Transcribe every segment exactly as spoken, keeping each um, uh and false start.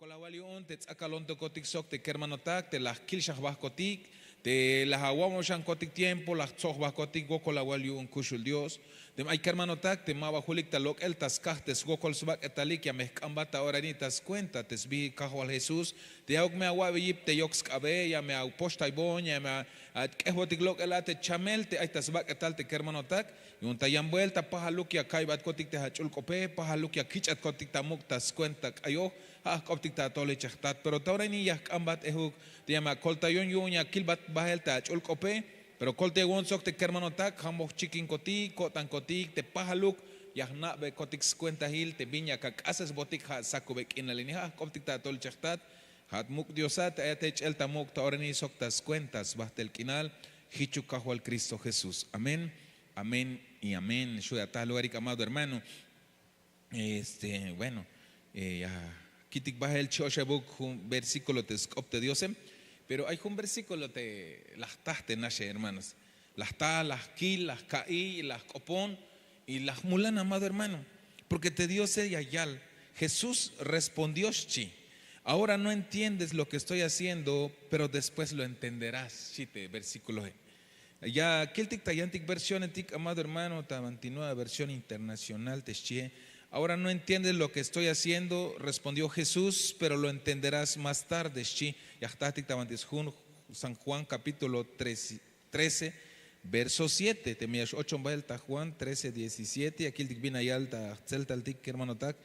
Wokol awal yu'un te ts'akalontokotik sok te kermanotak te la jkilxan jbahkotik, te la awa'boxankotik tiempo la jtso' jbahkotik. Wokol awal yu'un kuxul dios. Teme ay kermanotak te ma ba julik ta lok'el ta skaj te swokol sbak'etalik ya me jk'ambat ta ora ini ta skuenta te sbihil kajwal jesús, te ya'uk me awa'bey yip te yok sk'abe, ya me apoxtaybohon, ya me ak'ejbotik lok'el a te chamel te ay ta sbak'etal te kermanotak. Yu'un ta yan buelta pajaluk ya ka'iybatkotik te ach'ul k'ope, pajaluk ya kich'atkotik ta muk' ta skuenta k'ayoj. Ja' jk'optik ta atojol ichej jtat pero ta ora ini ya jk'ambat ehuk, te ya me akoltayon yu'un ya kilbat bahel te ach'ul k'ope. Pero koltayawon sok te kermanotak jamboj chikinkotik ko'tankotik te pajaluk ya jna'bekotik skuentahil te bin yak ak'asesbotik ja' sakube k'inal ini ja' jk'optik ta atojol ichej jtat. Ja'at muk' diosa te ayat ech'el ta muk' ta ora ini sok ta skuenta sbahtel k'inal. Jichuk kajwal kristo jesús amén. Amén. Y amén xu' ya ta lugarik amado hermano. Este bueno, ya kitik bahel chi' oxebuk jun versíkulo te sk'op te diose. Pero ay jun versíkulo te la jtaj te naxe hermanos, la jta la jkil la jka'iy la jk'opon y la jmulan amado hermano. Porke te diose ya yal, jesús respondió xchi, ahora no entiendes lo ke estoy haciendo, pero después lo entenderás xchi te versíkulohe. Ya kiltik ta yantik versionetik amado hermano ta banti nueva versión internacional te xchihe, ahora no entiendes lo ke estoy haciendo respondió jesús pero lo entenderás más tarde xchi. Ya jtajtik ta banti sjun san juan kapítulo trece, verso siete te me ya x'ochon bahel ta juan trece diecisiete ya kiltik bin la yal ta jtzeltaltik kermanotak.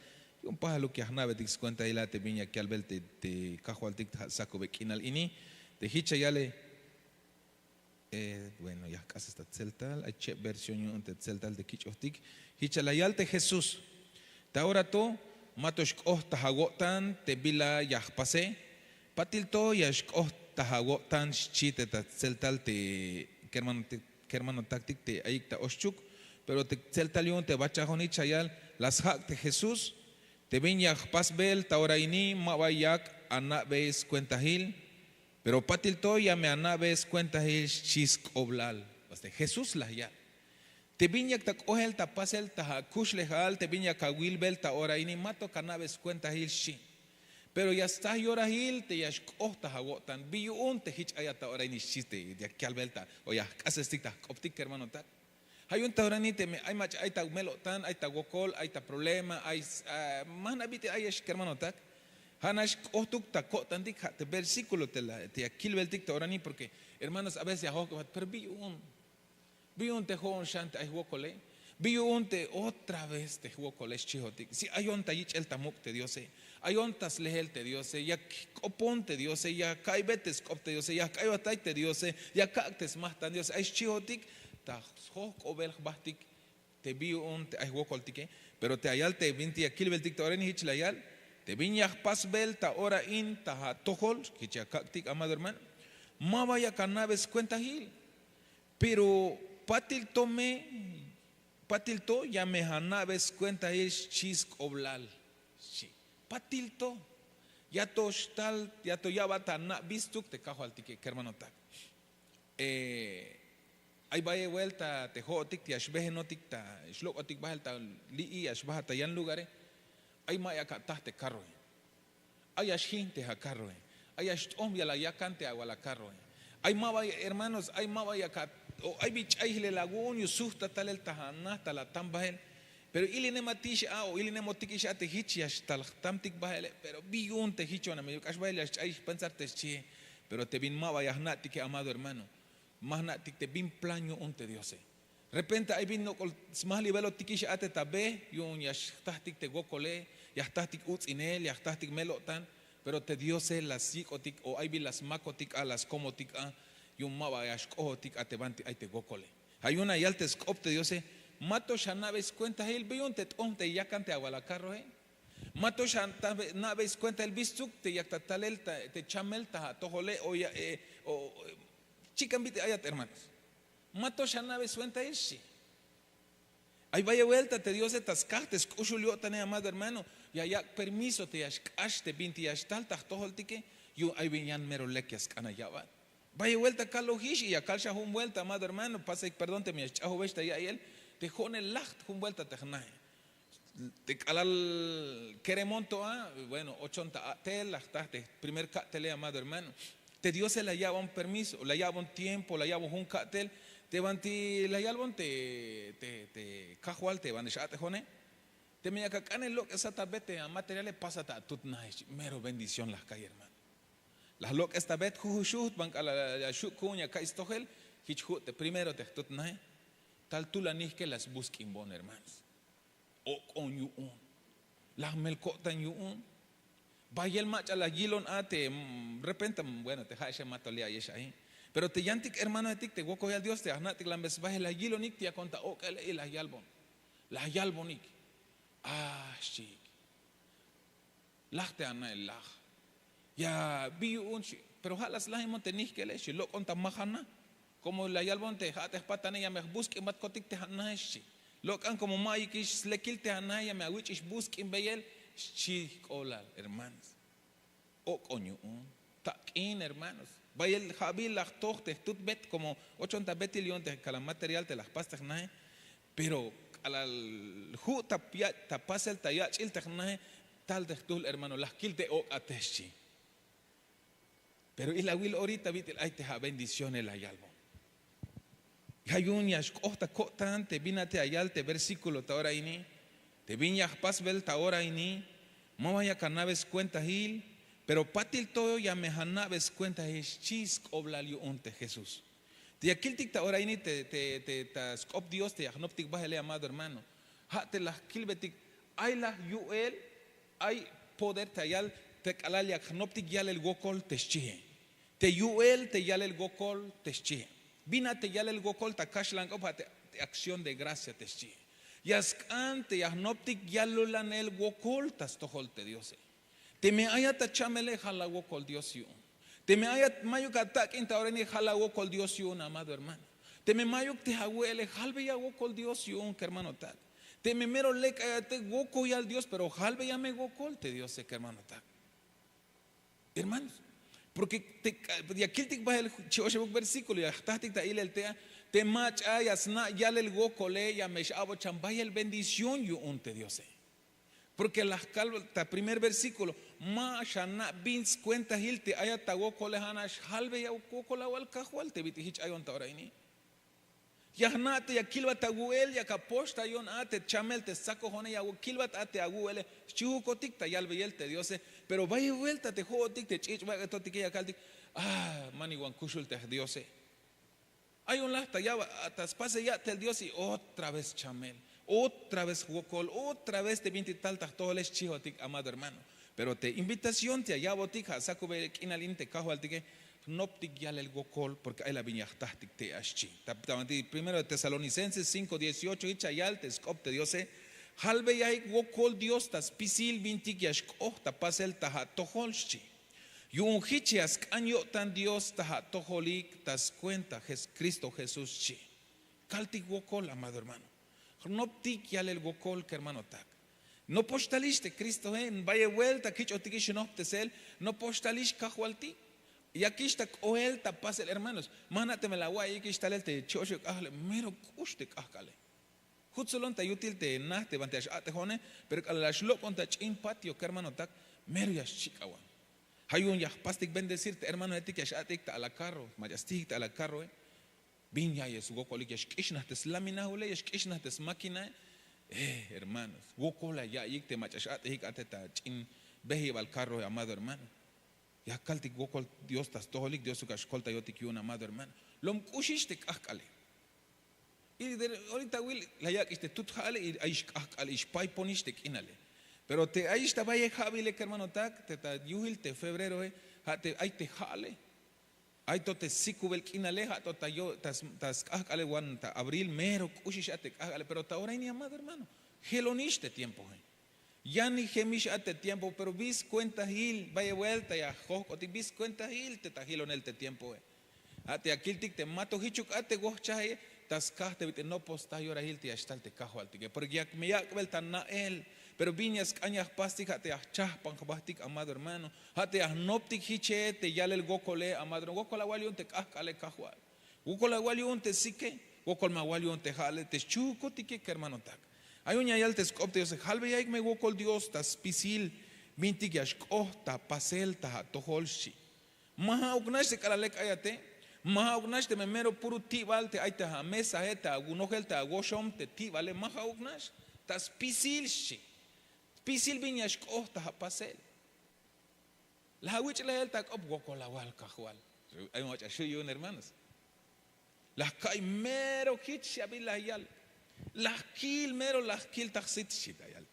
Yu'un pajaluk ya jna'betik skuentahil a te bin yak yalbel te kajwaltik ja' sakube k'inal ini. Te jich la yale bueno ya jk'ases ta tzeltal ay cheb versión yu'un te tzeltal te kich'ojtik. Jich la yal te jesús, ta ora to ma to xk'oht ta awo'tan te bila ya jpase. Patil to ya xk'oht ta awo'tan xchi te ta tzeltal te kermanotaktik te ayik ta oxchuk. Pero te tzeltal yu'un te bachajon jich la yal, la sjak' te jesús, te bin ya jpasbel ta ora ini ma ba yak ana'be skuentahil. Pero patil to ya me ana'be skuentahil xchi sk'oblal. Jesús la yal, te bin yak ta k'ohel ta pasel ta akuxlejal te bin yak awilbel ta ora ini ma to kana'be skuentahil xchi. Pero ya sta yorahil te ya xk'oht ta awo'tan bi yu'un te jich ayat ta ora ini xchi te yak yalbel ta o ya jk'asestik ta jk'optik kermanotak. Ja' yu'un ta ora ini teme ay mach'a ay ta mel-o'tan ay ta wokol ay ta problema ay, ma jna' bit'il ayex kermanotak. Ja' nax k'ohtuk ta ko'tantik ja' te versíkulo te ya kilbeltik ta ora ini porke hermanos a veces ya jojk'obat pero bi yu'un, bi yu'un te jo'on xan te ay jwokole, bi yu'un te otra vez te jwokole xchihotik si ayon ta yich'el ta muk' te diose, ayon ta slehel te diose ya jk'opon te diose ya jka'iybe te sk'op te diose ya jk'aybatay te diose, ya kak' te smajtan diose ay xchihotik ta sjojk'obel jbahtik. Te bi yu'un te ay jwokoltike. Pero te ya yal te bintik ya kilbeltik ta ora in jich la yal, te bin ya jpasbel ta ora in ta atojol jich ya kak'tik amado hermano, ma ba yak ana'be skuentahil. Pero patil to me, patil to ya me ana'be skuentahil xchi sk'oblal. Xchi, patil to ya to xtal ya to ya'bat ana' bistuk te kajwaltike kermanotak. Ay bayel buelta te jo'otik te ya xbehenotik ta xlok'otik bahel ta li'i ya xbahat ta yan lugare. Ay ma yak ataj te karrohe, ay ya xjin te akarrohe, ay ya xt'ohmbyal ayakan te awal akarrohe. Ay ma bay hermanos ay ma bay yak a o ay bi ch'ay jlel awu'un yu'un sujta talel ta ana ta la tam bahel. Pero ilinematix a o ilinemotikix a te jich ya xtal jtamtik bahele pero bi yu'un te jich wan ameyuk k'ax bahel ya xch'ay jpensar te xchihe. Pero te bin ma ba ya jna'tike amado hermano, ma jna'tik te bin plan yu'un te diose. Repente ay bin nok'ol smajlibelotikix a te ta be yu'un ya xjtajtik te wokole, ya jtajtik uts'inel ya jtajtik mel-o'tan. Pero te diose la syik'otik o ay bin la smakotik a la skomotik a yu'un ma ba ya xk'ohotik a te banti ay te wokole. Ja' yu'un la yal te sk'op te diose, ma to xana'bey skuentahil bi yu'un te t'ohmtey yakan te awal akarrohe. Ma to xana'bey skuentahil bistuk te yak ta talel te chamel ta atojole o ya chikan bit'il ayat hermanos. Ma to xana'bey skuentahil xchi. Ay bayel buelta te diose ta skaj te sk'uxul yo'tane amado hermano, ya yak' permiso te ya xk'ax te bintik ya xtal ta jtojoltike. Yu'un ay bin yan mero lek ya sk'an aya'bat. Bayel buelta kalojix y ya kal xan jun buelta amado hermano pasek perdón teme ya xch'ajobex ta ya'iyel, te jo'one lajt jun buelta te jnahe. Te k'alal keremon to a, bueno, ochon ta a'tel la jtaj te primer ka'tele, amado hermano. Te diose la ya'bon permiso, la ya'bon tiempo, la ya'bon jun ka'tel. Te banti la yalbon te kajwal te banti x-a'tejone, teme yak ak'ane lok'esat a be te a materiale, pasat a tut naje xchi. Mero bendición la jka'y, hermano. La jlok'es ta be, juju' xuht ban k'alal ya xu' ku'un ya ka'iy stojel, jich ju' te primero te jtut naje. Tal tulan nijke la sbusk'inbon, hermanos. Ok'on yu'un. La jmel ko'tan yu'un. Bayel mach'a la yilon a te repente, bueno, te ja'exe ma to li' ayex ahi. Pero te yantik hermanoetik te wokolyal Dios te ya jna'tiklanbe sbahel la yilonik te yakon ta ok'ele y la yalbon, la yalbonik. A xchiik. Laj te ana'el, laj. Ya bi yu'un xchi. Pero ja' la slajimon te nijkele xchi, lok'on ta majana. Komo la yalbon te ja' te jpatane, ya me jbusk'inbatkotik te ja' naje xchi. Lok'an komo ma'yukix slekil te ja' naje, ya me awich'ix busk'inbeyel xchi. Jk'oblal hermanos, ok'on yu'un. Tak'in hermanos, bayel ja'bil la jtoj te jtut bet, komo ochon ta betil yu'un te kala material te la jpas te jnaje. Pero k'alal ju' ta pasel ta yach'il te jnaje, tal te jtuhl hermano, la jkil te ok'ate xchi. Pero ilawil orita bit'il ay te ja' bendiciones la yalbon. Ja' yu'un ya xk'oht ta ko'tan te bin a te ya yal te versíkulo ta ora ini. Te bin ya jpasbel ta ora ini, ma ba yak ana'be skuentahil, pero patil to ya me ana'be skuentahil xchi sk'oblal yu'un te Jesús. Te ya kiltik ta ora ini te ta sk'op Dios te ya jnoptik bahele, amado hermano, ja' te la jkilbetik ay la yu'el, ay poder ta yal te k'alal yak jnoptik yalel wokol te xchihe. Te yu'el te yalel wokol te xchihe. Bin a te yalel wokol ta kaxlan k'op, ja' te acción de gracia te xchihe. Ya sk'an te ya jnoptik yalulanel wokol ta stojol te Diose. Teme ayat ta chamele, jala wokol Dios yu'un. Teme ayat, mayuk atak'in ta ora ini, jala wokol Dios yu'un, amado hermano. Teme mayuk te awu'ele, jalbeya wokol Dios yu'un kermanotak. Teme mero lek ayate, wokolyal Dios, pero jalbeya me wokol te Diose kermanotak. Hermanos, porque ya kiltik bahel chi' oxebuk versíkulo, ya jtajtik ta ilel te a, te mach'a ya sna' yalel wokole, ya me x-a'bot xan bayel bendición yu'un te Diose. Porque la jkal ta primer versíkulo, ma xana' bin skuentahil te ayat ta wokole, ja' nax jalbeya wokol awal Kajwal te bit'il jich ayon ta ora ini. Ya jna' te ya kilbat awu'el, yak apoxtayon a te chamel te stsakojone, ya kilbat a te awu'ele, xchihukotik ta yalbeyel te Diose. Pero bayel buelta te jo'otik te ch'ich' bak'etotike ya kaltik: A, ma niwan kuxul te jDiose. Ayon laj ta ya'bat ta spasel ya'tel Dios y otra vez chamel, otra vez wokol, otra vez te bintik tal ta jtojole, xchihotik, amado hermano. Pero te invitación te ya ya'botik, ja' sakube k'inal in te Kajwaltike: jnoptik yalel wokol, porque ay la bin ya jtajtik te a, xchi. Ta primero de Tesalonicenses cinco dieciocho, jich ya yal te sk'op te Diose: Jalbeyahik wokol Dios ta spisil bintik ya xk'oht ta pasel ta atojol, xchi. Yu'un jich ya sk'an yo'tan Dios ta atojolik ta skuenta Cristo Jesús, xchi. Kaltik wokol, amado hermano. Jnoptik yalel wokol kermanotak. Nopox talix te Cristoe, bayel buelta kich'ojtikix jnoptesel, nopox talix Kajwaltik. Yakix ta k'oel ta pasel, hermanos. Ma jna' teme la awa'iyikix talel te chi' oxeb k'ajk'ale, mero k'ux te k'ajk'ale. Jutsulon ta yutil te na te banti ya x-a'tejone, pero k'alal ya xlok'on ta ch'in patio kermanotak, mero ya xchik'awan. Ja' yu'un ya jpastik bendecir te hermanoetik ya x-a'tejik ta ala carro, mach'a stijik ta ala carroe. Bin ya'iyel swokolik, ya xk'ixnaj te slaminahule, ya xk'ixnaj te smáquinae. Eh, hermanos, wokol la ya'iyik te mach'a x-a'tejik a te ta ch'in behibal carroe, amado hermano. Ya kaltik wokol Dios ta stojolik, Diosuk ya xkoltayotik yu'un, amado hermano. Lom k'uxix te k'ajk'ale. Y orita awil la yak'ix te tut ja'ale y ayix k'ajk'al, ix payponix te k'inale. Pero te ayix ta bayel ja'bile kermanotak, te ta yujil te febreroe, ja' te ay te ja'ale. Ay to te sikubel k'inale, ja' to ta sk'ajk'ale wan ta abril, mero k'uxix a te k'ajk'ale, pero ta ora ini, amado hermano, jelonix te tiempoe. Yanijemix a te tiempo, pero bi skuentahil, bayel buelta ya jojk'otik bi skuentahil te ta jilonel te tiempoe. Ja' te ya kiltik te ma to jichuk a te wojchaje, ta skaj te bit'il nopox sta yorahil te ya xtal te Kajwaltike, porque yak me yak'bel ta na'el. Pero bin ya sk'an ya jpastik, ja' te ya jchajpan jbahtik, amado hermano. Ja' te ya jnoptik jiche te yalel wokole, amado hermano. Wokol awal yu'un te k'ajk'ale Kajwal. Wokol awal yu'un te sike. Wokol me awal yu'un te ja'ale, te xchukotike kermanotak. Ayon ya yal te sk'op te diose, jalbeyahik me wokol dios ta spisil bintik ya xk'oht ta pasel ta atojol xchi. Ma ja'uk nax te k'alal lek ay ate'. Ma ja'uk nax teme mero puro ti'bal te ay te amesahe te awunojel te awoxom te ti'bale ma ja'uk nax. Ta spisil xchi. Spisil bin ya xk'oht ta apasel. La awich' lehel ta k'op wokol awal kajwal. Ay mach'a xu' yu'un hermanos. La ka'iy mero jich xabil la yal. La jkil mero la jkil ta jsit xchi ta yal.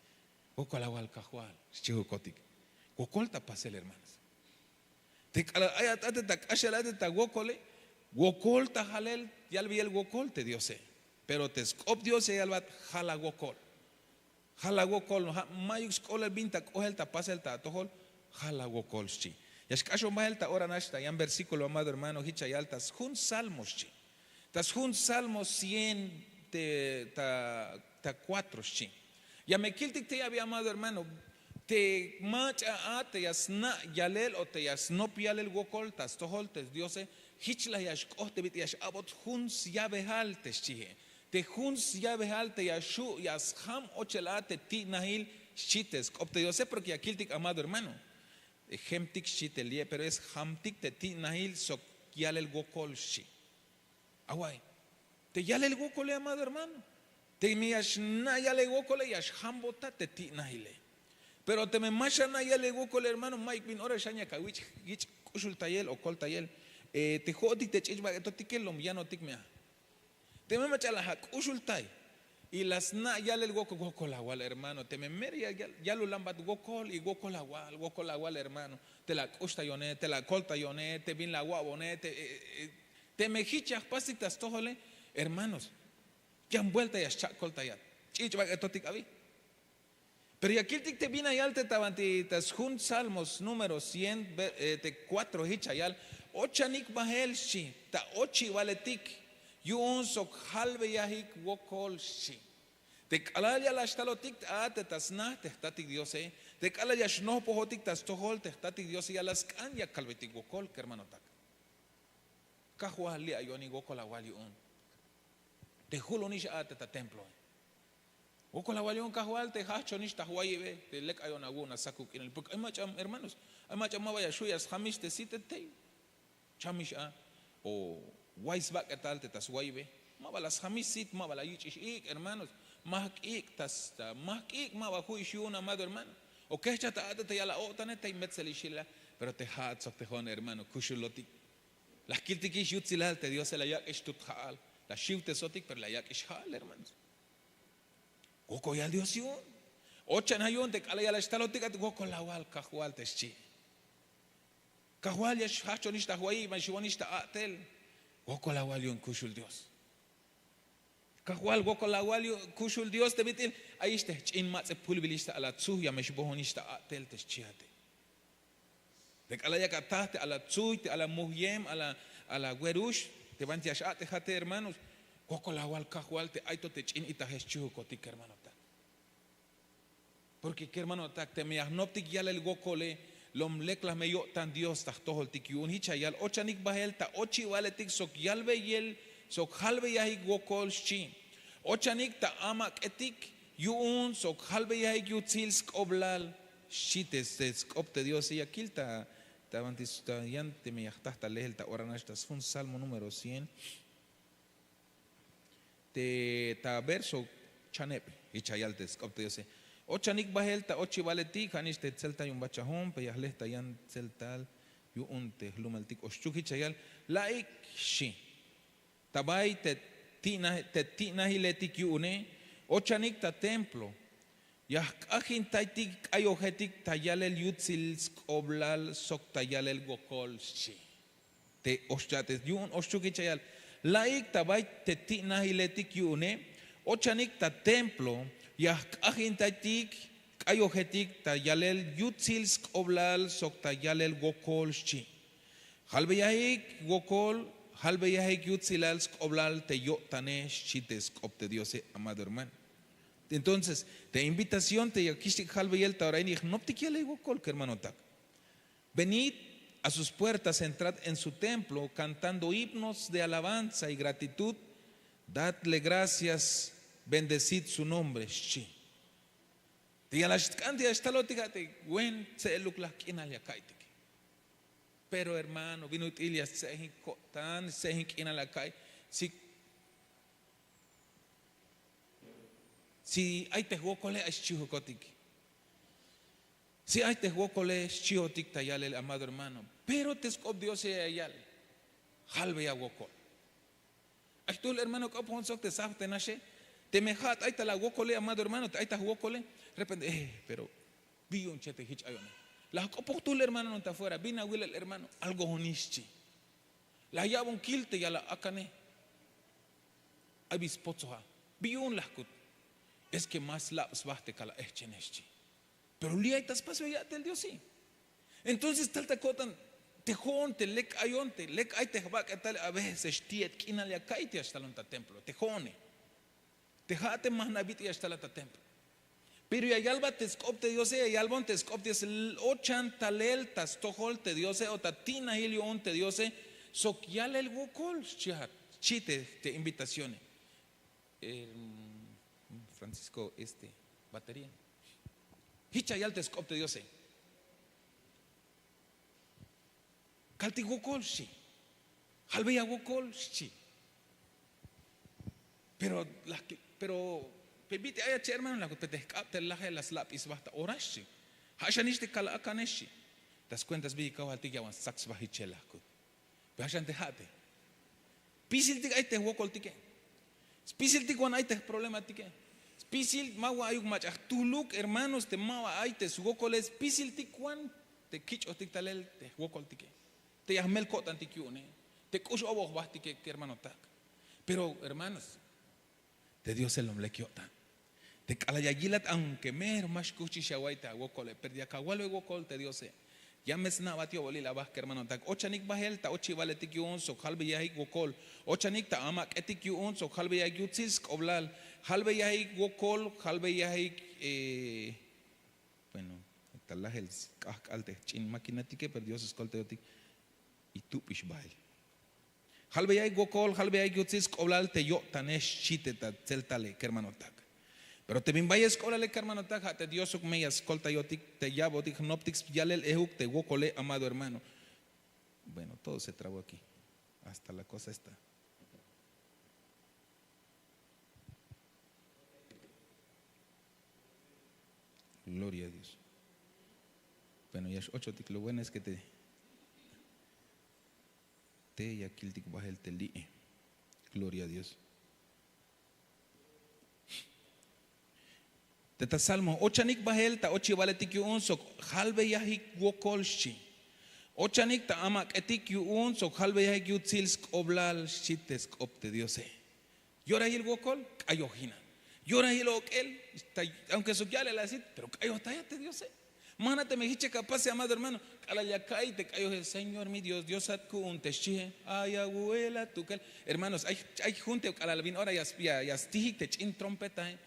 Wokol awal kajwal xchihukotik. Wokol ta pasel hermanos. Te k'alal ay at'ate ta k'axel ate ta wokole. Wokol ta jalel yalbeyel wokol te diose. Pero te sk'op dios ya yalbat jala wokol. Jala wokol. Mayuk sk'olel bin ta k'ohel ta pasel ta atojol. Jala wokol xchi. Ya xk'axon bahel ta ora nax ta yan versíkulo amado hermano hich ya yal ta sjun salmo xchi. Ta sjun salmo cien ta kuatro xchi. Ya me kiltik tey abi amado hermano, te mach'a a te ya sna' yalel o te ya snop yalel wokol ta stojol te diose. Hich la ya xk'oht te bit'il ya x'abot jun syabehal te xchihe. Te jun syabehal te ya xhu' ya sjam ochel a te ti'nahil xchi te sk'op te diose porke ya kiltik amado hermano. Jemtik xchi te li'e pero es jamtik te ti'nahil sok yalel wokol xchi. Away. Te yalel wokole amado hermano, teme ya xna' yalel wokole ya xjambota te ti'nahile. Pero teme ma xana' yalel wokole hermano mayuk bin ora xan yak awich' yich' k'uxultayel o koltayel. Te ho'otik te ch'ich'bak' etotike lom yanotik me a. Teme mach'a la ak'uxultay y la sna' yalel wokol wokol awal hermano teme mero yalulambat wokol y wokol awal wokol awal hermano. Te la ak'uxtayone te la akoltayone te bin la awa'bone. Teme hich ya jpastik ta stojole hermanos, yan buelta ya xcha'koltayat. Ch'ich'bak' etotik abi. Pero ya kiltik te bin la yal te ta banti ta sjun salmos número cien te kuatro hich la yal, ochanik bahel xchi, ta ochibaletik yu'un sok jalbeyajik wokol xchi. Te k'alal ya la xtalotik a te ta sna te jtatik diose, te k'alal ya xnohpojotik ta stojol te jtatik diose ya la sk'an ya kalbetik wokol kermanotak. Kajwal li' ayonik wokol awal yu'un. Te julunix a te ta temploe, wokol awal yu'un kajwal te jajchonix ta jwayibe te lek ayon awu'un asakub k'inal porke ay mach'a hermanos, ay mach'a ma ba ya xhu' ya sjamix te sit te tey. Chamix a o way sbak'etal te ta swayibe, ma ba la sjamix sit ma ba la yich'ix ik' hermanos. Ma jk'ik' ta ma jk'ik' ma ba ju'ix yu'un amado hermano. O kehchat ta a'te te ya la o'tane tey metzelixila. Pero te ja'at sok te jo'on hermano kuxulotik. La jkiltikix yutsilal te diose la yak'ix tut ja'al. La xiwtesotik pero la yak'ix ja'al hermanos. Wokol yal dios yu'un. Ochan a yu'un te k'alal ya la xtalotik at wokol awal kajwal te xchi. Kajwal ya xjajchonix ta jwayik' ma xibonix ta a'tel. Wokol awal yu'un kuxul dios. Kajwal wokol awal yu'un kuxul dios te bit'il. Ayix te jch'in matz'e pulbilix ta ala tzuj ya me xbohonix ta a'tel te xchihate. Te k'alal yak ataj te ala tzuy te ala mujyem ala werux, te banti ya x'a'tejate hermanos. Wokol awal kajwal te ay to te ch'in itaje xchihukotik kermanotak. Porke kermanotak teme ya jnoptik yalel wokole, lom lek la me yo'tan dios ta jtojoltik yu'un hich ya yal ochanik bahel ta ochibaletik sok yalbeyel sok jalbeyajik wokol xchi. Ochanik ta amak'etik yu'un sok jalbeyajik yutsil sk'oblal. Xchi te sk'op te diose ya kil ta banti ta yan teme ya jtaj ta lehel ta ora nax ta sjun salmo número cien. Te ta verso chaneb hich ya yal te sk'op te diose. Ochanik bahel ta ochibaletik ha nix te tzeltal yu'un bachajun pe ya jlej ta yan tzeltal yu'un te jlumaltik oxchuk hich ya yal. La'ik xchi. Ta bay te ti'nahiletik yu'une, ochanik ta templo ya jk'ajintaytik k'ayojetik ta yalel yutsil sk'oblal sok ta yalel wokol xchi. Te oxcha'tes yu'un oxchukich ya yal. La'ik ta bay te ti'nahiletik yu'une, ochanik ta templo ya jk'ajintaytik k'ayojetik ta yalel yutsil sk'oblal sok ta yalel wokol xchi. Jalbeyajik wokol, jalbeyajik yutsilal sk'oblal te yo'tane xchi te sk'op te diose amado hermano. Entonces te invitación te ya kixtik jalbeyel ta orain ya jnoptik yalel wokol kermanotak. Venid a sus puertas entrad en su templo cantando himnos de alabanza y gratitud. Dadle gracias Bendecid su nombre, xchi. Te ya la xtk'an te ya xtalotik a te wen tse'eluk la k'inal ya ka'iytik. Pero hermano, bin ut'il ya stse'ejin ko'tan, stse'ejin k'inal ya ka'iy. Si si ay te jwokole ay xchihokotik. Si ay te jwokole xchihotik ta yalel amado hermano. Pero te sk'op diose ya yal, jalbeya wokol. Ay jtuhl hermano k'op jo'on sok te saj te naxe. Teme ja'at ay ta la wokole amado hermano, te ay ta jwokole, repente, pero bi yu'un che te jich ayone. La jk'opoj jtuhl hermano ta fuera, bin awilel hermano, algo jo'oni xchi. La ya'bon kil te ya la akane. Ay bi spotsoja. Bi yu'un la jkut. Es ke ma slab' sba te kala' ejchene xchi. Pero li' ay ta spas ya ya'tel diose. Entonces tal ta ko'tan te jo'on te lek ayon te lek ay te jbak'etal a veces xti'et k'inal ya ka'iy te ya xtalon ta templo te jo'one. Te ja'ate ma jna' bit'il ya xtalat ta templo. Pero ya yalbat te sk'op te diose, ya yalbon te sk'op te diose, ochan talel ta stojol te diose o ta ti'najil yu'un te diose. Sok yalel wokol xchihat. Xchi te invitacione. Francisco este batería. Jich ya yal te sk'op te diose. Kaltik wokol xchi. Jalbeya wokol xchi. Pero pero pe bit'il ay ache hermano la jkut pe te jk'ab te lajel la slab'isba ta ora xchi. Ja' xanix te kala' akane xchi. Ta skuenta sbijik kajwaltik ya wan stsak sba jichel la jkut. Pero ja' xan te ja' te spisiltik ay te jwokoltike. Spisiltik wan ay te jproblematike. Spisil ma wan ayuk mach'a jtuhluk hermanos te ma wan ay te swokole spisiltik wan. Te kich'ojtik talel te jwokoltike. Te ya jmel ko'tantik yu'une. Te k'ux oboj jbajtike kermanotak. Pero hermanos, te diose lom lek yo'tan. Te k'alal ya yilat aunke mero ma xkuxchix ya awa'iy te awokole pero yak awalbe wokol te diose. Ya me sna'bat yo'bolil aba kermanotak ochanik bahel ta ochibaletik yu'un sok jalbeyajik wokol. Ochanik ta amak'etik yu'un sok jalbeyajik yutsil sk'oblal. Jalbeyajik wokol jalbeyajik. Bueno, ta lajel sk'ajk'al te jch'in makinatike pero dios skoltayotik. Y tup'ix bahel. Jalbeyajik wokol jalbeyajik yutsil sk'oblal te yo'tanex xchi te ta tseltale kermanotak. Pero te bin bayel sk'oblale kermanotak ja' te diosuk me ya skoltayotik te ya'botik jnoptik yalel ejuk te wokole amado hermano. Bueno todo se trabó aki. Hasta la kosa esta. Gloria a dios. Bueno ya x'ochotik lo bueno es ke te te ya kiltik bahel te li'e. Gloria a dios. Te ta salmo ochanik bahel ta ochibaletik yu'un sok jalbeyajik wokol xchi. Ochanik ta amak'etik yu'un sok jalbeyajik yutsil sk'oblal xchi te sk'op te diose. Yorahil wokol k'ayojina. Yorahil ok'el aunke sok ya'lel asit pero k'ayojtaya te diose. Ma jna' teme jich ya apase amado hermano. K'alal ya ka'iy te k'ayojel señor mi dios diosat ku'un te xchihe. Ay awu'el atukel. Hermanos ay jun te k'alal bin ora ya stijik te ch'in trompetahe.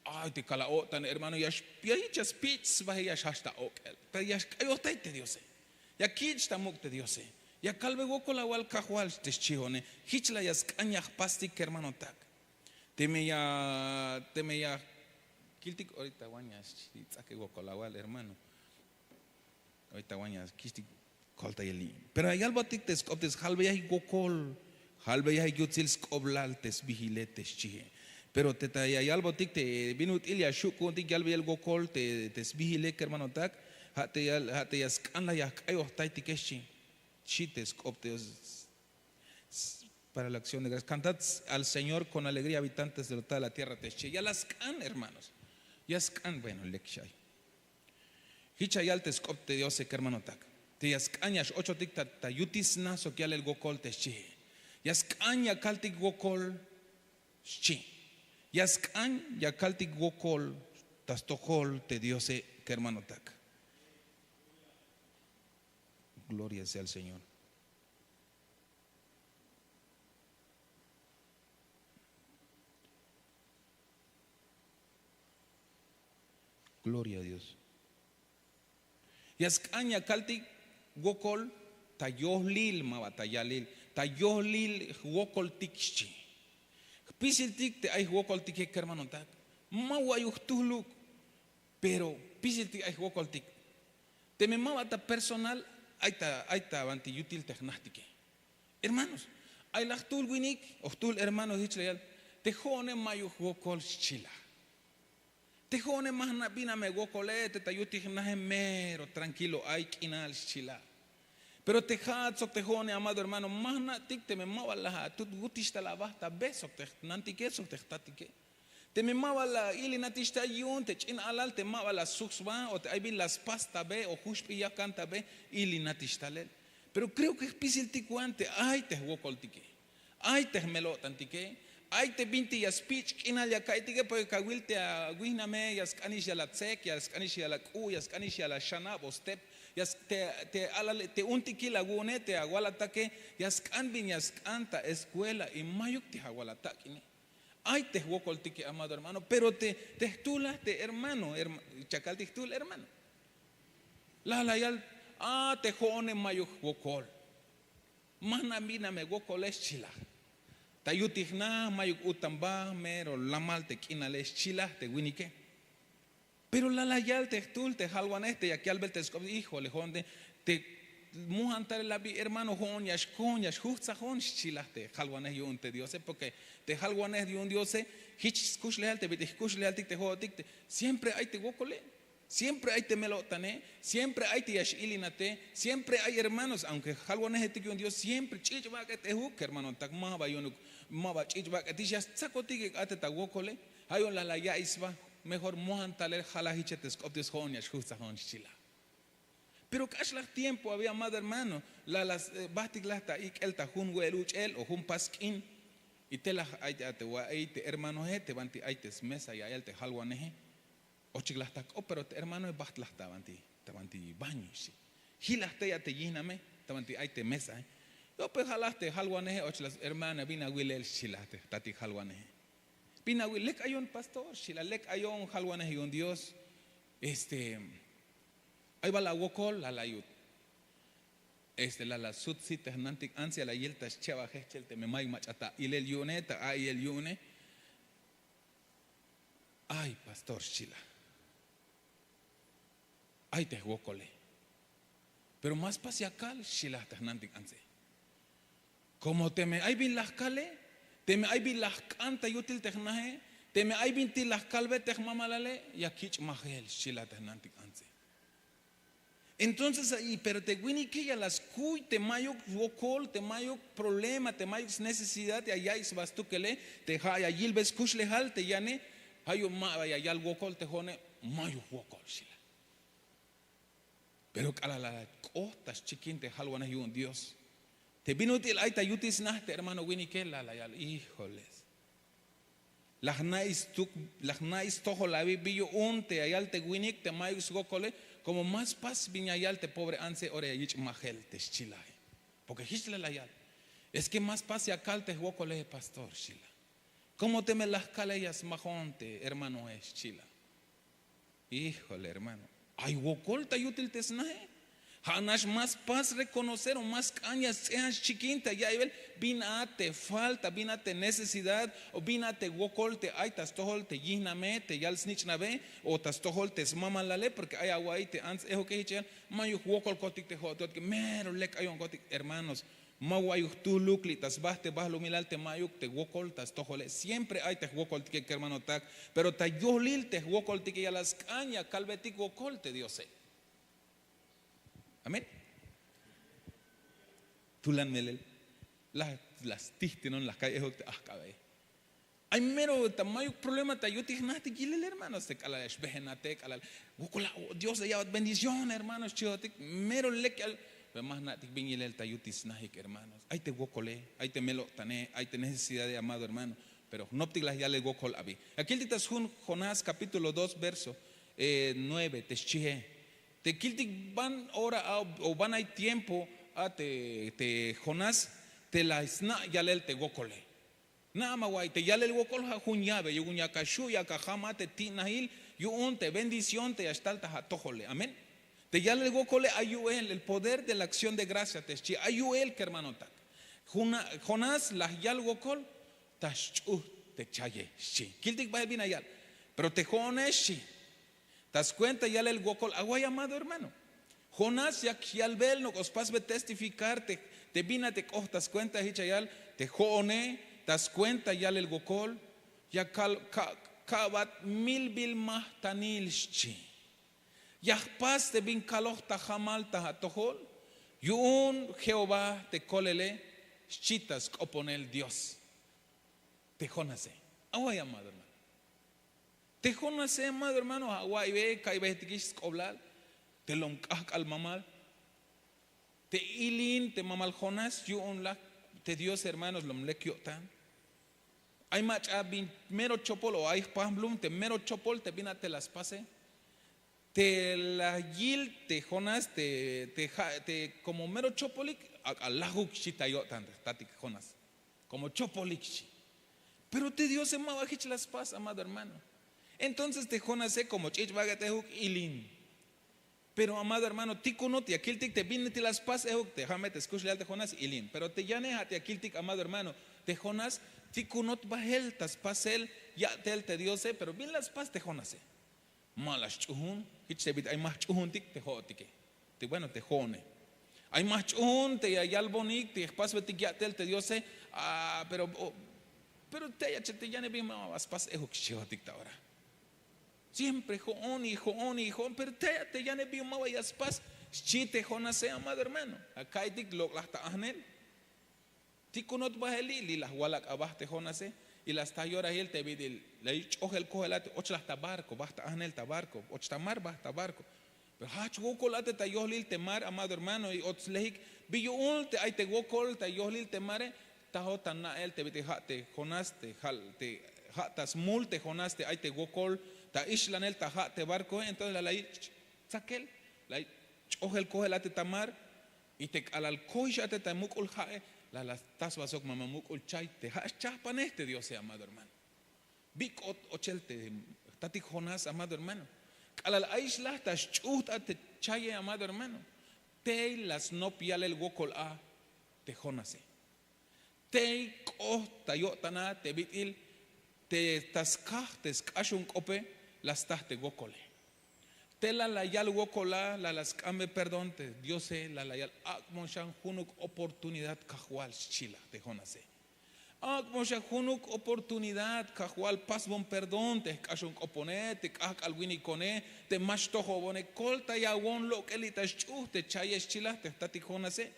Ay te kala' o'tan hermano ya jich ya spich' sbahe ya xjajch ta ok'el pero ya xk'ayojtay te diose. Ya kich' ta muk' te diose. Ya kalbe wokol awal kajwal te xchihone. Jich la ya sk'an ya jpastik kermanotak. Teme ya teme ya kiltik orita wan ya xchi ts'ake wokol awal hermano. Orita wan ya kiltik. Koltayel li' pero ya yalbotik te sk'op te sjalbeyajik wokol. Jalbeyajik yutsil sk'oblal te sbijile te xchihe. Pero te ta ya yalbotik te bin ut'il ya xu' ku'untik yalbeyel wokol te sbijile kermanotak. Ja' te ya sk'an la ya jk'ayojtaytike xchi. Xchi te sk'op te para la acción de gracias kantad al señor kon alegría habitantes de toda la tierra te xchi ya la sk'an hermanos. Ya sk'an bueno lek xay. Jich ya yal te sk'op te diose kermanotak. Te ya sk'an ya x'ochotik ta yutil sna sok yalel wokol te xchihe. Ya sk'an ya kaltik wokol xchi. Ya sk'an ya kaltik wokol ta stojol te diose kermanotak. Gloria sea al señor. Gloria a dios. Ya sk'an ya kaltik wokol ta yohlil ma ba ta yalil ta yohlil jwokoltik xchi. Pisiltik te ay jwokoltike kermanotak. Ma wa'yuk jtuhluk, pero pisiltik ay jwokoltik. Teme ma ba ta personal, ay ta ay ta banti yutil te jnajtike. Hermanos, ay la jtuhl winik o jtuhl hermano jich la yal: te jo'one mayuk jwokol xchi la. Te jo'one ma jna' bin a me wokole, te ta yutil jnaje mero tranquilo ay k'inal xchi la. Pero te ja'at sok te jo'one, amado hermano, ma jna'tik teme ma ba la atut wutix tal aba ta be sok te jnantike sok te jtatike. Teme ma ba la ilinatix tal yu'un te ch'in alal te ma ba la sujsba o te ay bin la spas ta be o juxp'i yakan ta be, ilinatix talel. Pero kreo ke jpisiltik wan te ay te jwokoltike, ay te jmel-o'tantike, ay te bintik ya spich' k'inal ya ka'iytike, porke kawil te awihname ya sk'anix ya la tsek, ya sk'anix ya la k'u', ya sk'anix ya la xanab o step, ya te alale te untikil awu'une te awalatake, ya sk'an bin ya sk'an ta eskuela y mayuk te awalatak'ine. Ay te jwokoltike, amado hermano, pero te jtuhlaj te hermano, chakaltik jtuhl hermano, la la yal: a te jo'one mayuk jwokol. Ma jna' bin a me wokole xchi la. Ta yutil jna mayuk utan ba, mero lamal te k'inale xchi la te winike. Pero la la yal te jtuhl te jalwanej te yak yalbel te sk'op: hijole, jo'on te mojan talel abi hermano, jo'on ya xkohon ya xjujtsajon xchi la te jalwanej yu'un te diose, porke te jalwanej yu'un diose jich skuxlejal te bit'il jkuxlejaltik te jo'otik, siempre ay te wokole. Siempre ay te mel-o'tane, siempre ay te ya x'ilinate, siempre ay hermanos aunke jalwanejetik yu'un dios siempre ch'ich' bak'et ejuk kermanotak, ma ba yu'unuk, ma ba ch'ich' bak'etix ya stsakotik ek' a te ta wokole. Ja' yu'un la la ya'iy sba. Mejor mojan talel jala jiche te sk'op dios, jo'on ya xjujtsajon xchi la. Pero k'axlaj tiempo abi, amado hermano, la la bajtiklaj ta ik'el ta jun we'el uch'el o jun pas k'in, y te laj ay te wa'iy te hermanoje te banti ay te smesa ya yal te jalwaneje. Ochik laj ta k'op pero te hermanoe bajt laj ta banti, ta banti baño xchi. Jilaj tey a te yihname ta banti ay te mesae. Yope ja' laj te jalwaneje, och laj hermana, bin awilel xchi laj te jtatik jalwaneje. Bin awil, lek ayon pastor xchi laj, lek ayon jalwanej yu'un dios. Este, ay bal awokol, la la yut. Este, la la sut sit te jnantik antse, la yil ta scheb ajejchel teme mayuk mach'a ta ilel yu'une, ta a'iyel yu'une. Ay pastor xchi laj, ay te jwokole. Pero ma spas ya kal xchi laj te jnantik antse. Komo teme ay bin la jkale, teme ay bin la jk'an ta yutil te jnaje, teme ay bintik la jkalbe te jmamalale, ya kich' majel xchi laj te jnantik antse. Entonces ay pero te winike ya la skuy te mayuk wokol, te mayuk problema, te mayuk snecesidad ya ya'iy sba stukele, te ja' ya yilbe skuxlejal te yane. Ja' yu'un ma ba ya yal wokol te jo'one, mayuk wokol xchi laj. Pero k'alal la k'oht ta xchikin te jalwanej yu'un dios, te bin ut'il ay ta yutil sna te hermano winike, la la yal: hijoles, la jna'iy stojol abi bi yu'un te ya yal te winik te mayuk swokole. Komo ma spas bin ya yal te pobre antse, ora ya yich' majel te xchi laje. Porke jich la la yal: es ke ma spas ya kal te jwokole pastor xchi laj. Komo teme la jkale ya smajon te hermanoe xchi laj. Hijole hermano, ay wokol ta yutil te snaje. Ja' nax ma spas rekonocer o ma sk'an ya sts'ejan xchikin ta ya'iybel bin a te falta, bin a te necesidad, o bin a te wokol te ay ta stojol te yihname te yal snich'nabe, o ta stojol te smamalale porke ay awa'iy te ants ejuke jich yal, mayuk jwokolkotik te jo'otik, mero lek ayo'onkotik hermanos. Ma wa'iyuk jtuhluk li' ta sba te balumilal te ma'yuk te wokol ta stojole. Siempre ay te jwokoltike kermanotak. Pero ta yohlil te jwokoltike ya la sk'an ya kalbetik wokol te diose. Amén. Tulan melel, la stijtinon la ka'y ehuk te ajk'abe. Ay mero ta mayuk problema ta yutik jnajtik yilel hermanos te k'alal ya xbejenate k'alal wokol a dios ya ya'bat bendición hermanos chihotik. Mero lek yal. Pero ma jna'tik bin yilel ta yutik snajik hermanos. Ay te wokole, ay te mel-o'tane, ay te necesidade amado hermano. Pero jnoptik la yalel wokol abi. Ya kiltik ta sjun jonás kapítulo dos verso nueve te xchihe, te kiltik ban ora a o ban ay tiempo a te jonás te la sna' yalel te wokole. Na'a ma wa'iy te yalel wokol ja' jun llave yu'un yak axu' yak ajam a te ti'najil yu'un te bendición te ya xtal ta atojole. Amén. Te yalel wokole ay yu'el el poder de la akción de gracia te xchi ay yu'el kermanotak. Jonás la yal wokol ta xch'ujt Te chaye xchi. Kiltik bahel bin la yal. Pero te jo'one xchi. Ta skuenta yalel wokol away amado hermano. Jonás yak yalbel nok'o spasbel testificar te bin a te k'oht ta skuenta hich la yal. Te jo'one ta skuenta yalel wokol, ya ka'bat milbil mahtanil xchi. Ya jpas te bin kaloj ta jamal ta atojol. Yu'un jehová te kolele xchi ta sk'oponel dios. Te jonase, away amado hermano. Te jonase amado hermano, away be ka'y be tikix sk'oblal. Te lom k'ahk'al mamal. Te ilin te mamal jonás yu'un la. Te dios hermanos lom lek yo'tan. Ay mach'a bin mero chopol o ay jpamblum te mero chopol te bin a te la spase. Te la yil te jonás te ja' te komo mero chopolik, ak'a lajuk xchi ta yo'tan te jtatik jonás. Komo chopolik xchi. Pero te diose ma ba jich la spas amado hermano. Entonces te jonase komo ch'ich' bak'et'ejuk ilin. Pero amado hermano tikunot ya kiltik te bin ti la spas ejuk te ja' me te skuxlejal te jonás ilin pero te yane ja' te ya kiltik amado hermano. Te jonás tikunot bahel ta spasel ya'tel te diose pero bin la spas te jonase. Ma la sch'uhun. Hich te bit ay ma jch'uhuntik te jo'otike. Te bueno te jo'one. Ay ma jch'uhun te ya yalbonik te jpasbetik ya'tel te diose. Pero te ayach te yanebik ma ba spas ejuk xchihotik ta ora. Siempre jo'on y jo'on y jo'on pero te ayach te yanebik ma ba ya spas. Xchi te jonase amado hermano. Aka'aytik lok'laj ta ajnel. Tikunot baheli li' la jwalak' aba te jonase. Y la sta yorahil te bit'il la yich' ch'ojel kojel a te ochlaj ta barko ba ta ajnel ta barko och ta mar ba ta barko. Pero jajch wokol a te ta yohlil te mar amado hermano y och slehik. Bi yu'un te ay te wokol ta yohlil te mare. Tajot ta na'el te bit'il ja' te jonás te ja' ta smul te jonás te ay te wokol ta ixlanel ta ja' te barkoe entonces la la yich' tzakel la yich' ch'ojel kojel a te ta mar. Y te k'alal koix a te ta muk'ul ja'e la la stasba sok mama muk'ul chay te ja' schahpanej te diose amado hermano. Bi k'ot ochel te jtatik jonás amado hermano. K'alal ayix laj ta sch'uht a te chaye amado hermano. Tey la snop yalel wokol a te jonase. Tey k'oht ta yo'tan a te bit'il te ta skaj te sk'axon k'ope la sta te wokole. Te la la yal wokol a la la sk'ambe perdón te diose la la yal ak'bon xan junuk oportunidad kajwal xchi la te jonase. Ak'bon xan junuk oportunidad kajwal pasbon perdón te jk'axon k'opone te k'ahk'al winikone te ma xtojobone koltayawon lok'eli ta sch'uht te chaye xchi la te jtatik jonase.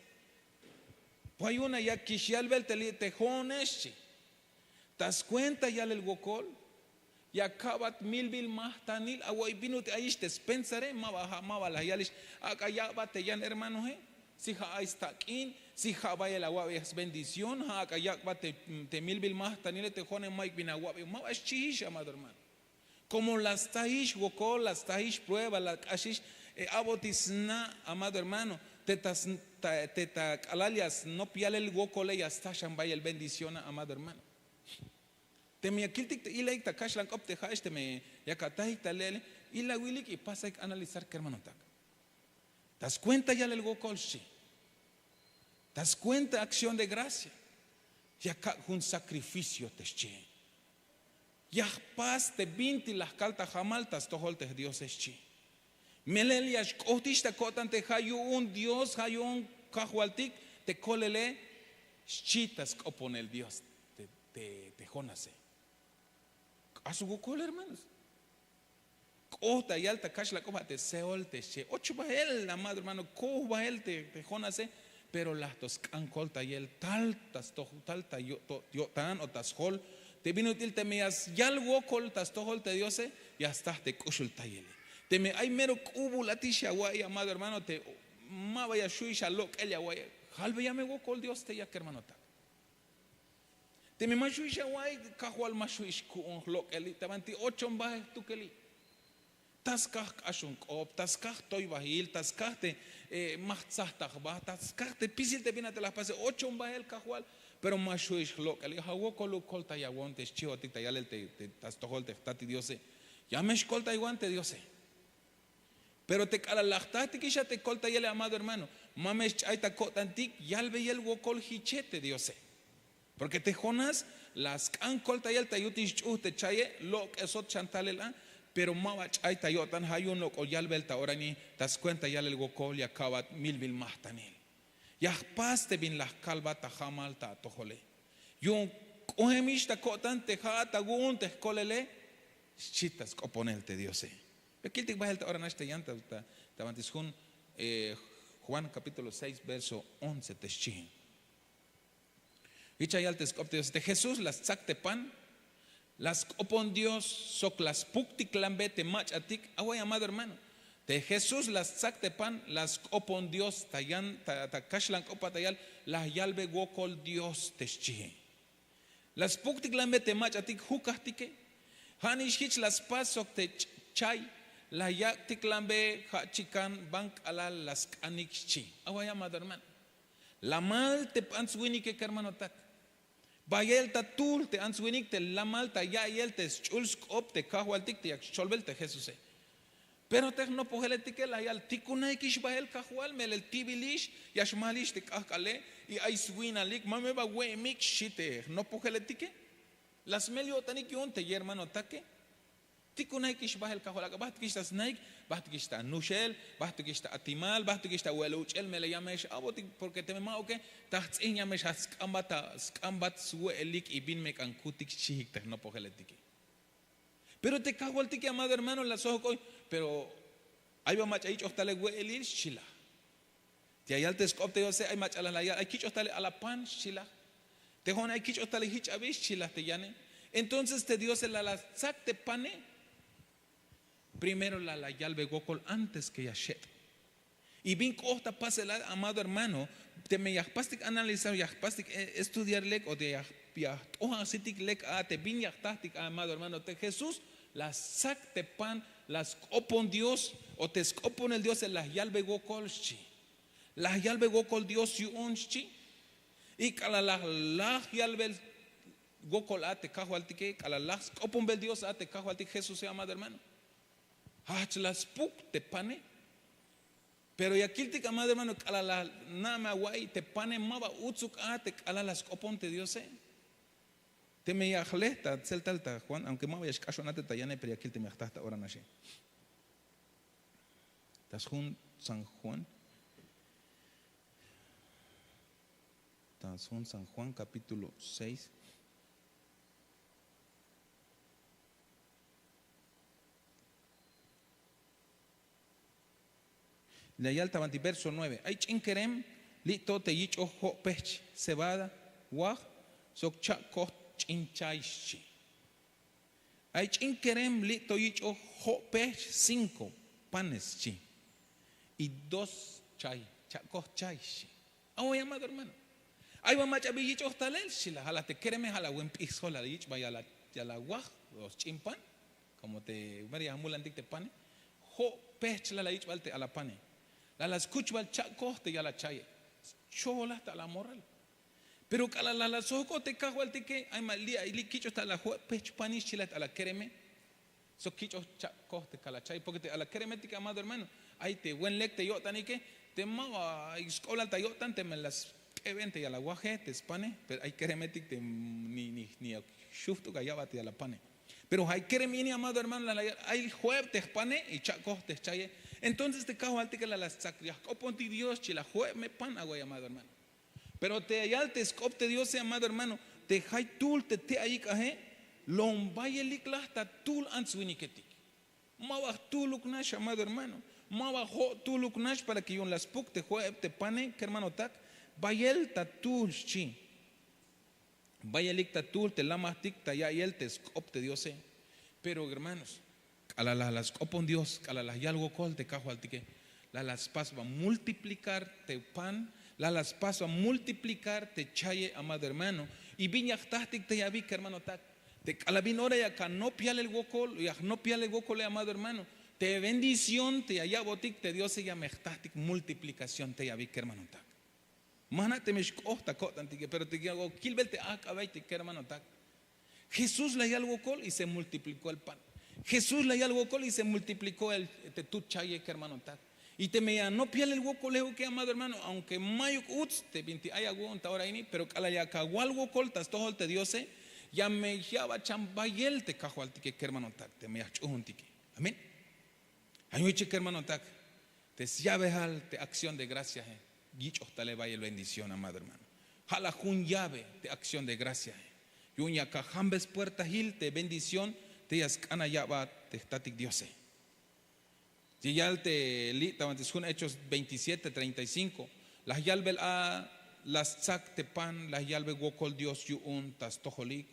Pues yu'un a yakix yalbel te li' te jo'one xchi. Ta skuenta yalel wokol ya ka'bat milbil majtanil awo'y bin ut'il ayix te spensare ma ba ja' ma ba la yalix. Ak'a yak'bat te yan hermanoje si ja' ay stak'in si ja' bayel awa'beyaj sbendición ja' ak'a yak'bat te milbil majtanile te jo'one mayuk bin awa'bey ma ba xchijix amado hermano. Komo la stajix wokol la stajix prueba la k'axix. A'botik sna' amado hermano te ta k'alal ya snop yalel wokole ya sta xan bayel bendición a amado hermano. Teme ya kiltik te ilaik ta kaxlan k'op te ja'ex teme yak atajik ta le'ele. Ilawilik y pasaik analizar kermanotak. Ta skuenta yalel wokol xchi. Ta skuenta akción de gracia ya kak' jun sakrificio te xchihe. Ya jpas te bintik la jkal ta jamal ta stojol te jdiose xchi. Melel ya xk'ohtix ta ko'tan te ja' yu'un dios ja' yu'un kajwaltik te kolele. Xchi ta sk'oponel dios te jonase. K'ax wokol hermanos. K'oht ta yal ta kaxlan k'op ja' te seol te xchi och bahel amado hermano koj bahel te jonase. Pero laj to sk'an koltayel tal ta yo'tan o ta sjol. Te bin ut'il teme ya yal wokol ta stojol te diose ya staj te k'uxultayele. Teme ay mero k'ubul atix ya awa'iy amado hermano te ma ba ya xju'ix alok'el ya awa'iy. Jalbeya me wokol dios te yak hermanotak. Teme ma xju'ix awa'iy kajwal ma xju'ix ku'un jlok'eli ta banti ochon baje jtukeli. Ta skaj k'axon k'op ta skaj toybahil ta skaj te ma jtzaj ta jba ta skaj te pisil te bin a te la jpase ochon bahel kajwal. Pero ma xju'ix jlok'el ja' wokoluk koltayawon te xchihotik ta yalel ta stojol te jtatik diose. Ya me xkoltaywan te diose. Pero te k'alal la jtatikix a te koltayele amado hermano ma me xch'ay ta ko'tantik yalbeyel wokol jiche te diose. Porke te jonás La sk'an koltayel ta yutil sch'uht te chaye, lok'esot xan talel a. Pero ma ba ch'ay ta yo'tan, ha yu'un lok'ol yalbel ta ora ini ta skuenta yalel wokol ya ka'bat milbil majtanil. Ya jpas te bin la jkalbat ta jamal ta atojole. Yu'un k'ohemix ta ko'tan te ha'at awu'un te jkolele, xchi ta sk'oponel te diose. Be kiltik bahel ta ora nax te yan ta banti sjun juan kapítulo seis verso once te xchi. Hich ya yal te sk'op te diose te jesús la stsak te pan, la sk'opon dios sok la spuktiklanbe te mach'atik away amado hermano. Te jesús la stsak te pan la sk'opon dios ta yan ta kaxlan k'opa ta yal, la yalbe wokol dios te xchihe. La spuktiklanbe te mach'atik jukajtike. Ha nix hich la spas sok te chay la yak'tiklanbe ha chikan ban k'alal la sk'anik xchi. Away amado hermano, lamal te ants-winike kermanotak. Bayel ta tuhl te ants-winik te lamal ta ya'iyel te sch'ul sk'op te kajwaltik te yak scholbel te jesuse. Pero te jnopojeletike la yal tikunaikix bahel kajwal melel tibilix, ya xmalix te k'ahk'ale y ay swinalik ma me ba we'emik xchi te jnopojeletike. La smel yo'tanik yu'un te yermanotake. Tikunaikix bahel kajwal ak'a bahtikix ta snaik, bahtikix ta nuxel, bahtikix ta atimal bahtikix ta we'el uch'el melel ya me x'a'botik porke teme ma'uke, ta jtz'in ya me xjaj sk'ambat ta sk'ambat swe'elik y bin me k'an kutik xchihik te jnopojeletike. Pero te kajwaltike amado hermano la soj k'oy, pero ay ba mach'a yich'oj talel we'elil xchi la. Te ya yal te sk'op te diose ay mach'a la la yal ay kich'oj talel alapan xchi la. Te jo'one ay kich'oj talel hich abi xchi la te yane. Entonces te diose la la stsak te pane. Primero la la yalbe wokol antes ke ya xet'. Y bin k'oht ta pasel a amado hermano, teme ya jpastik analizar ya jpastik estudiar lek o te ya jt'ojan sitik lek a te bin ya jtahtik a amado hermano te jesús, la stsak te pan, la sk'opon dios o te sk'oponel diose la yalbe wokol xchi. La yalbe wokol dios yu'un xchi. Y k'alal la laj yalbel wokol a te kajwaltike k'alal laj sk'oponbel dios a te kajwaltik jesuse amado hermano, hahch la spuk te pane. Pero ya kiltik amado hermano k'alal la na' me awa'iy te pane ma ba utsuk a te k'alal la sk'opon te diose. Teme ya jle ta tzeltal ta juan aunke ma ba ya xk'axon a te ta yane pero ya kiltik me ya jta ta ora naxe. Ta sjun san juan, ta sjun san juan kapítulo seis. La yal ta banti verso nueve ay ch'in kerem, li'to te yich'oj jo' pehch cebada waj, sok cha'koj ch'in chay xchi. Ay ch'in kerem li'to yich'oj jo' pehch cinko panes xchi. Y dos chay, cha'koj chay xchi. Away amado hermano, ay ba mach'a bi yich'oj talel xchi la ha la te kereme ha la wen p'ij sjol la yich' ba ya la waj, los ch'in pan. Komo te mero ya jmulantik te pane, jo' pehch la la yich' bal te ala pane. La la skuch bal cha'koj te ya la chaye. Scholaj ta ala moral. Pero k'alal la la sojk'o te kajwaltike ay ma li' kich'oj ta ala jo' pehch panix xchi la te ala kereme. Sok kich'oj cha'koj te kala chay porke te ala keremetike amado hermano, ay te wen lek te yo'tanike. Te ma ba sk'oblal ta yo'tan teme la sk'eben te ya la waje te spane pero ay keremetik te ni ni ni xujt'uk aya'bat ya la pane. Pero ay kerem ini amado hermano la la yal ay jo'eb te jpane y cha'koj te jchaye. Entonces te kajwaltike la la stsak ya jk'opontik dios chi la jo'eb me pan away amado hermano. Pero te ya yal te sk'op te diose amado hermano, te jay tuhl te te ayik aje, lom bayelik laj ta tuhl ants-winiketik. Ma ba jtuhluk nax amado hermano, ma ba jo' tuhluk nax para ke yu'un la spuk te jo'eb te pane kermanotak. Bayel ta tuhl xchi. Bayelik ta tuhl te lamajtik ta ya'iyel te sk'op te diose. Pero hermanos, k'alal la la sk'opon dios k'alal la yal wokol te kajwaltike, la la spas ba multiplikar te pan, la la spas ba multiplikar te chaye amado hermano. Y bin ya jtahtik te ya bi kermanotak, te k'alal bin ora ya ka nop yalel wokol ya jnop yalel wokole amado hermano, te bendición te ya ya'botik te diose ya me jtahtik multiplikación te ya bi kermanotak. Ma jna' teme xk'oht ta ko'tantike pero te ya kilbel te ahk'abey te kermanotak. Jesús la yal wokol y se multiplikó el pan. Jesús la yal wokol y se multiplikó el te tut chaye kermanotak. Y teme ya nop yalel wokole uke amado hermano aunke mayuk utz te binti ay awu'un ta ora ini pero k'alal ya ka wal wokol ta stojol te diose, Ya me ya'bat chan bayel te kajwaltike kermanotak, teme ya jch'uhuntike. Amén. Ay yu'un iche kermanotak, te syabejal te akción de graciae yich'oj tale bayel bendición, amado hermano. Ja' la jun llave te akción de graciae. Yu'un ya ka jambes puertajil te bendición te ya sk'an ya ya'bat te jtatik diose. Ya yal te li' ta banti sjun Hechos veintisiete treinta y cinco. La yalbel a la stsak te pan, la yalbe wokol Dios yu'un ta stojolik,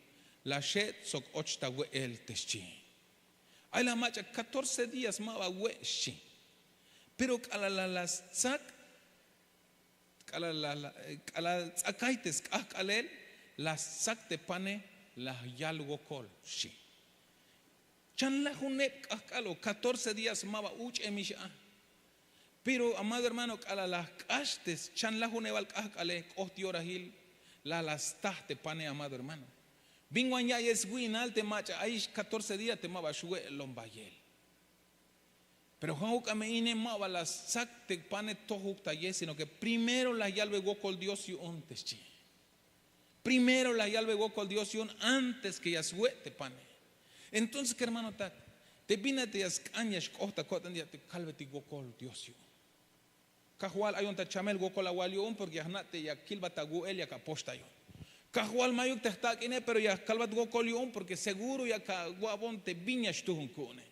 la xe't sok och ta we'el te xchi. Ay la mach'a catorce días ma ba we' xchi. Pero k'alal la la stsak, k'alal la la- k'alal ts'akay te sk'ajk'alel, la stsak te pane, la yal wokol xchi. Chan lajuneb k'ajk'al o catorce días ma ba uch'emix a. Pero amado hermano, k'alal la jk'ax te chan lajunebal k'ajk'ale, k'oht yorahil la la staj te pane, amado hermano. Bin wan ya'iyel swi'nal te mach'a ayix catorce días te ma ba xwe'lon bayel. Pero ja'uk a me ine ma ba la stsak te pane tojuk ta ye, sino que primero la yalbe wokol Dios yu'un te xchi. Primero la yalbe wokol Dios yu'un antes que ya swe' te pane. Entonces kermanotak, te bin a te ya sk'an ya xk'oht ta ko'tan, ya te kalbetik wokol Dios yu'un. Kajwal, ayon ta chamel wokol awal yu'un, porque ya jna' te ya kilbat awu'el, ya ka poxtayon. Kajwal, mayuk te jtak'ine, pero ya kalbat wokol yu'un, porque seguro ya ka wa'bon te bin ya xtuhun ku'une.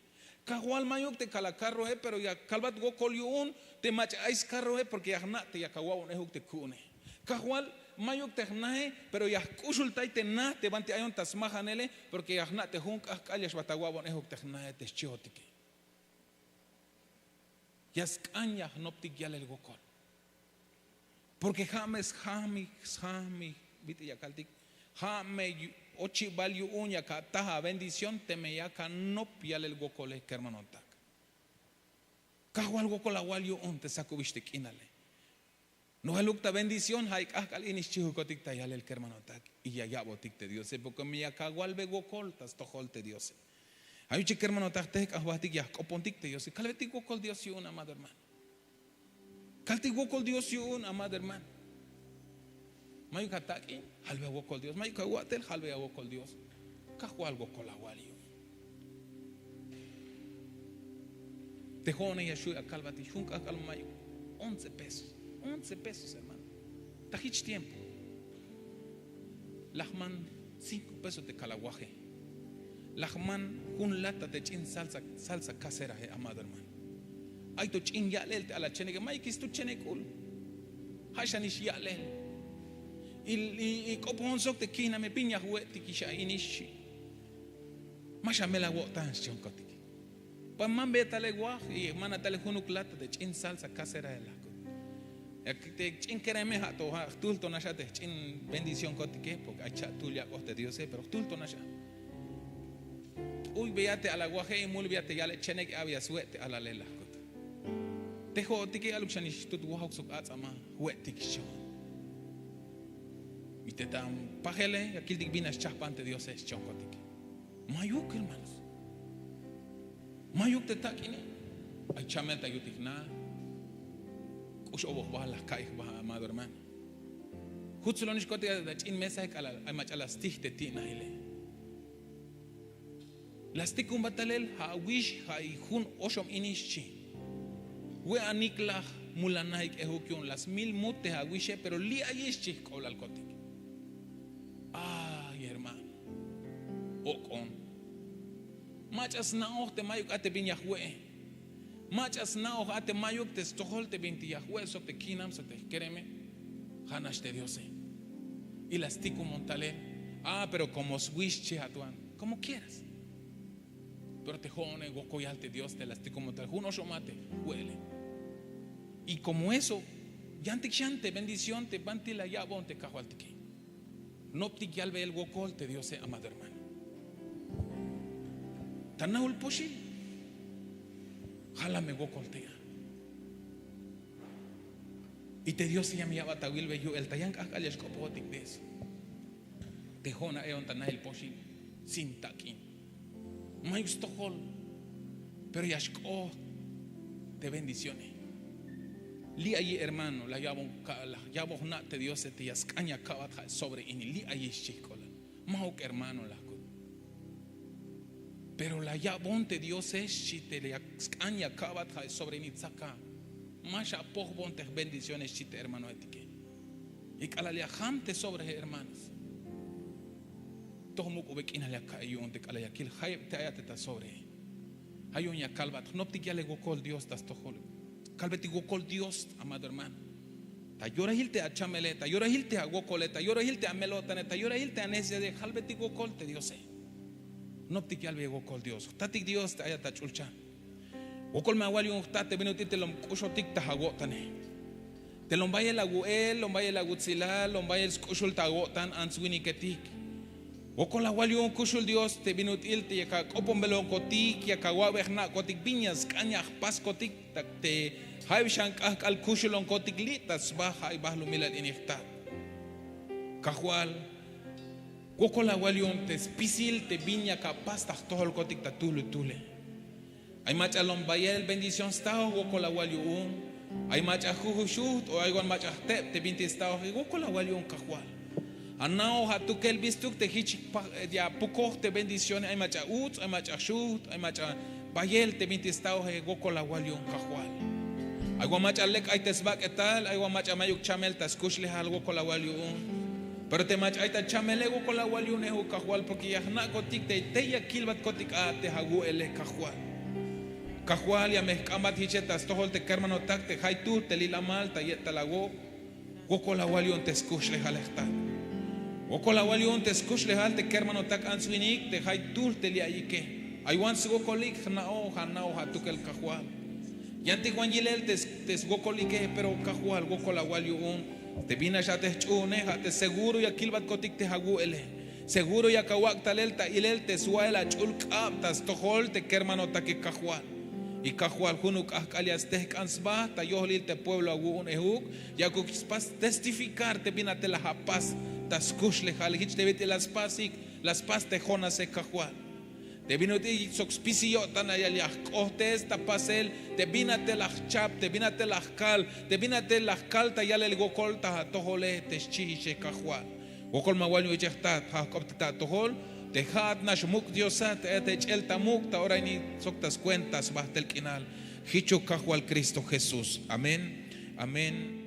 Kajwal, mayuk te kala carroe, pero ya kalbat wokol yu'un te mach'a ay scarroe, porque ya jna' te ya ka wa'bon ejuk te ku'une. Kajwal, mayuk te jnae, pero ya jk'uxultay te na te banti ayon ta smajanele, porque ya jna' te jun k'ajk'al ya xbat awa'bon ejuk te jnae te xchiotike. Ya sk'an ya jnoptik yalel wokol. Porque ja' me sjajmij, sjajmij, bit'il ya kaltik, ja' me yu- ochibal yu'un ya ka ataj abendición teme ya ka nop yalel wokole, kermanotak. Kajwal, wokol awal yu'un te sakubix te k'inale. Nojaluk ta bendición, ja' ay k'ajk'al ini xchijukotik ta yalel, kermanotak, y ya ya'botik te Diose, porque me ya ka awalbe wokol ta stojol te Diose. Ay yu'un iche kermanotak, te jk'an jbajtik ya jk'opontik te Diose, kalbetik wokol Dios yu'un, amado hermano. Kaltik wokol Dios yu'un, amado hermano. Mayuk atak'in, jalbe awokol Dios. Mayuk awa'tel, jalbe awokol Dios. Kajwal, wokol awal yu'un. Te jo'one ya xju' akalbatik jun k'ajk'al mayuk once pesos. Once pesos, hermano. Ta jich tiempo la jman cinco pesos te kalawaje. La jman jun lata te ch'in salsa, salsa caserae, amado hermano. Ay to ch'in ya'lel te alal cheneke, mayukix stut chenek k'ul. Ja' xanix ya'lel. Y, y, y k'opojon sok te kijname, bin ya jwe'tikix a inix. Ma xamel awo'tan, xchonkotik. Pues man be tale waj y mana tale junuk lata te ch'in salsa casera, la jkut. Ya te ch'in kereme, ja' to, ja' jtuhl to nax a te ch'in bendición kotike, porque ay cha'tuhl yak'oj te Diose, pero jtuhl to nax a. T'uybeya te alawaje y mulbeya te ya'lel chenek, a'beya swe' te alale, la jkut. Te jo'otike, aluk xanix tut wajok sok ats'am a jwe'tik, xchon. Y te ta pajele ya kiltik bin a xchajpan te Diose, xchonkotike. Mayuk, hermanos. Mayuk te tak'ine. Ay chamel ta yutik na. K'ux oboj ba, la ka'i ba, amado hermano. Jutzlonix kotik ta ch'in mesae k'alal ay mach'a la stij te ti'naile. La stikunbat talel, ja' awix, ja' jun oxom inix, xchi. We' anik laj mul la naik ejuk yu'un, la smil mut te awixe, pero li' ayix, xchi jk'oblal kotik. Ay hermano, ok'on. Mach'a sna'oj te mayuk a te bin ya jwe'e. Mach'a sna'oj a te mayuk te stojol te bintik ya jwe' sok te kinam sok te jkereme. Ja' nax te Diose. Y la stikumon talel. Ah, pero como swix, xchi, ja' tuan. Como quieras. Pero te jo'one, wokolyal te Dios te la stikumon talel. Jun oxom a te jwe'ele. Y como eso, yantik xan te bendición te banti la ya'bon te kajwaltike. Noptik yalbeyel wokol te Diose, amado hermano. Ta naul poxil, jala me wokol tey a. Y te Diose ya me ya'bat awilbey yu'el ta yan k'ajk'al ya xk'opojotik de eso. Te jo'on a e'on ta nail poxil sin tak'in. Mayuk stojol, pero ya xk'oht te bendicióne. Li' ayi, hermano, la ya'bon ka-, la ya'bon jna' te Diose te ya sk'an ya ka'bat ja' sobre ini. Li' ayi, xchi jk'olal. Ma'uk hermano, la jkut. Pero la ya'bon te Diose, xchi, te la sk'an ya ka'bat ja' sobre ini tzaka. Ma xapojbon te jbendiciones, xchi te hermanoetike. Y k'alal ya jam te sobreje, hermanos, toj muk'ube k'inal ya ka'iy yu'un te k'alal ya kil jayeb te ayat te ta sobreje. Ja' yu'un ya kalbat, jnoptik yale wokol Dios ta stojol. Kalbetik wokol Dios, amado hermano. Ta yorahil te achamele, ta yorahil te awokole, ta yorahil te amelo'tane, ta yorahil te anecesidade, kalbetik wokol te Diose. Jnoptik yalbe wokol Dios. Jtatik Dios te ayat ta ch'ulchan. Wokol me awal yu'un jtat te bin ut'il te lom k'uxotik ta awo'tane. Te lom bayel awu'el, lom bayel awutsilal, lom bayel sk'uxul ta awo'tan ants winiketik. Wokol awal yu'un kuxul Dios te bin ut'il te yak ak'oponbelonkotik, yak awa'be jna'kotik bin ya sk'an ya jpaskotik, te jayeb xan k'ahk'al kuxulonkotik li' ta sba ja' ay balumilal ini jtat. Kajwal, wokol awal yu'un te spisil te bin yak apas ta jtojolkotik ta tuhlu tule. Ay mach'a lom bayel bendición staoj, wokol awal yu'un. Ay mach'a jujuxuht o ay wan mach'a jteb te bintik staoje, wokol awal yu'un Kajwal. Ana'oj atukel bistuk te jich pa-, ya apukoj te bendición, ay mach'a uts, ay mach'a xuht, ay mach'a bayel te bintik staoje, wokol awal yu'un Kajwal. Ay wan mach'a lek ay te sbak'etal, ay wan mach'a mayuk chamel ta skuxlejal, wokol awal yu'un. Pero te mach'a ay ta chamele, wokol awal yu'un ejuk Kajwal, porque ya jna'kotik te tey ya kilbatkotik a te awu'ele Kajwal. Kajwal, ya me jk'ambat jiche ta stojol te kermanotak te jaytuhl te lilamal ta ye'tal awo'k. Wokol awal yu'un te skuxlejale jtat. Wokol awal yu'un te skuxlejal te kermanotak ants winik te jaytuhl te li' ayike. Ay wan swokolik jna'oj, ana'oj atukel Kajwal. Yantik wan yilel te s-, te swokolike, pero Kajwal, wokol awal yu'un. Te binax a te jch'uune, ja' te seguro ya kilbatkotik te awu'ele. Seguro yak awak' talel ta ilel te swa'el ach'ul k'ab ta stojol te kermanotake Kajwal. Y Kajwal, junuk k'ahk'al ya stejk'an sba ta yohlil te pueblo awu'un ejuk, yakuk spas testificar te bin a te la apas ta skuxlejal, jich te bit'il la spasik, la spas te Jonase Kajwal. Te bin ut'il sok spisil yo'tan ya la jk'ohtes ta pasel te bin a te la jchap, te bin a te la jkal, te bin a te la jkal ta yalel wokol ta atojole te xchihixe Kajwal. Wokol me awal yu'un iche jtat, ja' jk'optik ta atojol, te ja'at nax muk' Diosat, te ayat ech'el ta muk' ta ora ini sok ta skuenta sbajtel k'inal. Jichuk Kajwal Cristo Jesús. Amén. Amén.